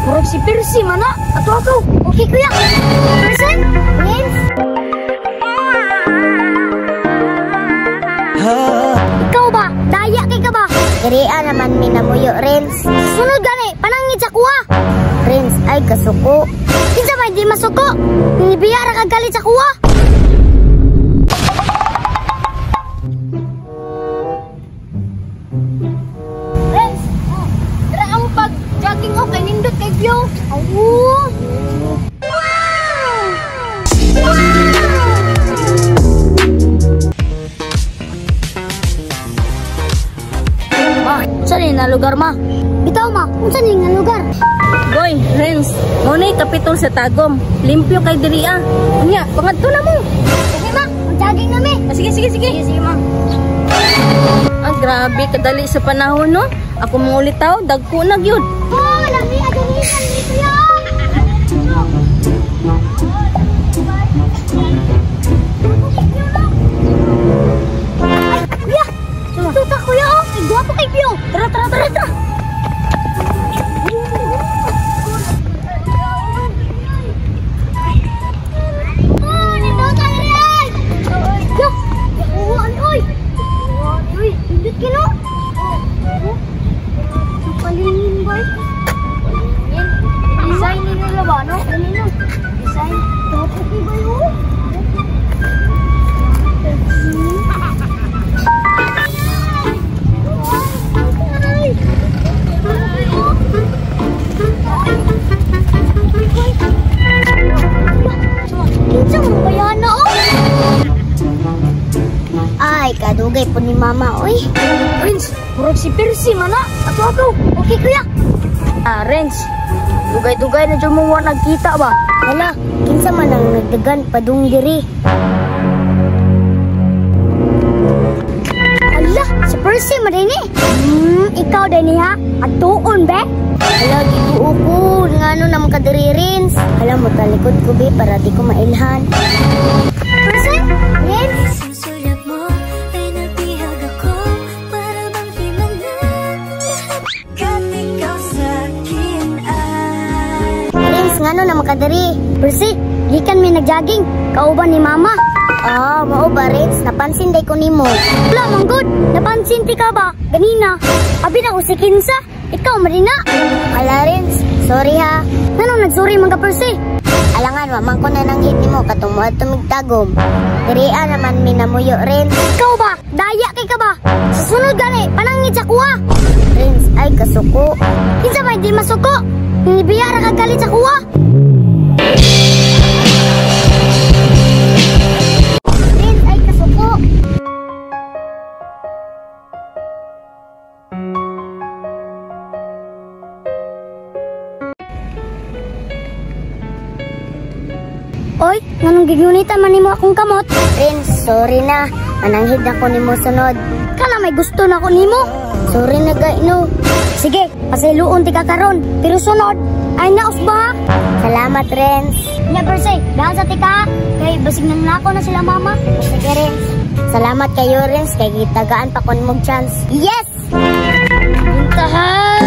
Murag si Percy man na. Ato ako. Okay kuya. Percy? Renz? Ikaw ba? Daya kay ka ba? Diria naman mi namuyo, Renz. Sunod gani, panangit sa kuha. Renz, ay kasuko. Kinsa may di masuko? Nibiyara ka galit sa kuha. Renz, oh, tara ang pag-jogging oh, kay nindot kay view. Awo. Wow! Ma, unsa ni na lugar ma? Bitaw ma, unsa ni nga lugar? Boy, Renz, mo ni kapitol sa Tagum. Limpyo kay diri ah. Unya, pangadto na mo. Okay ma, mag-jogging na mi. Ah, sige, sige, sige. Sige, sige ma. Ah, grabe kadali sa panahon no. Ako mangulitaw, dagko na gyud. Oh, lami adunisan dito ya. Ay, kuya. Tuta kuya oh, ay gwapo kay Pio. Tara, tara, tara, tara. Oh, nindot ka rin. Yo, yakuha ni oy. Uy, nindot kino. Oh, palingin boy. Palingin. Design ni nila ba no? Kanino? Design. Gwapo kay boy oh. Ay, kadugay po ni mama, oy. Renz, murag si Percy man na. Ato ako. Okay kuya. Ah, Renz, dugay-dugay na dyan mo wa nagkita ba? Hala, kinsa man ang nagdagan padung diri. Ala, si Percy man din eh. Ikaw din ha? Atuon be? Hala, giguo ko. Ngano naman ka diri, Renz? Hala, mutalikod ko be para di ko mailhan. Percy? Renz? Susulyap mo ay nabihag ako. Para bang himala lahat. Kat ikaw sa'kin ay Renz, ngano naman ka diri? Percy, gikan mi nagjogging. Kauban ni mama. Ah, mao ba, Renz? Napansin day ko nimo. Wala man good. Napansin ti ka ba? Ganina. Abi na ko si Kinsa. Ikaw marina. Hala, Renz. Sorry ha. Nganong nagsorry man ka, Percy? Alangan, wa man ko na nanghit nimo katong moadto mig Tagum. Diria naman mi namuyo, Renz. Ikaw ba? Daya kay ka ba? Sa sunod gani, panangit sa kuha. Renz, ay kasuko. Kinsa may di masuko? Nibiyara ka galit sa kuha. Renz, ay kasuko. Oy, nganong gigunita man nimo akong kamot? Renz, sorry na. Mananghid ako nimo sunod. Kana may gusto na ako nimo. Sorry na gay no. Sige, pasayloon ti ka karon. Pero sunod, ay naos ba? Salamat, Renz. Nya Percy, dahil sa tika, kay basig nang nako na sila mama. Sige, Renz. Salamat kayo, Renz, kay gitagaan pa kon mog chance. Yes! Intahan!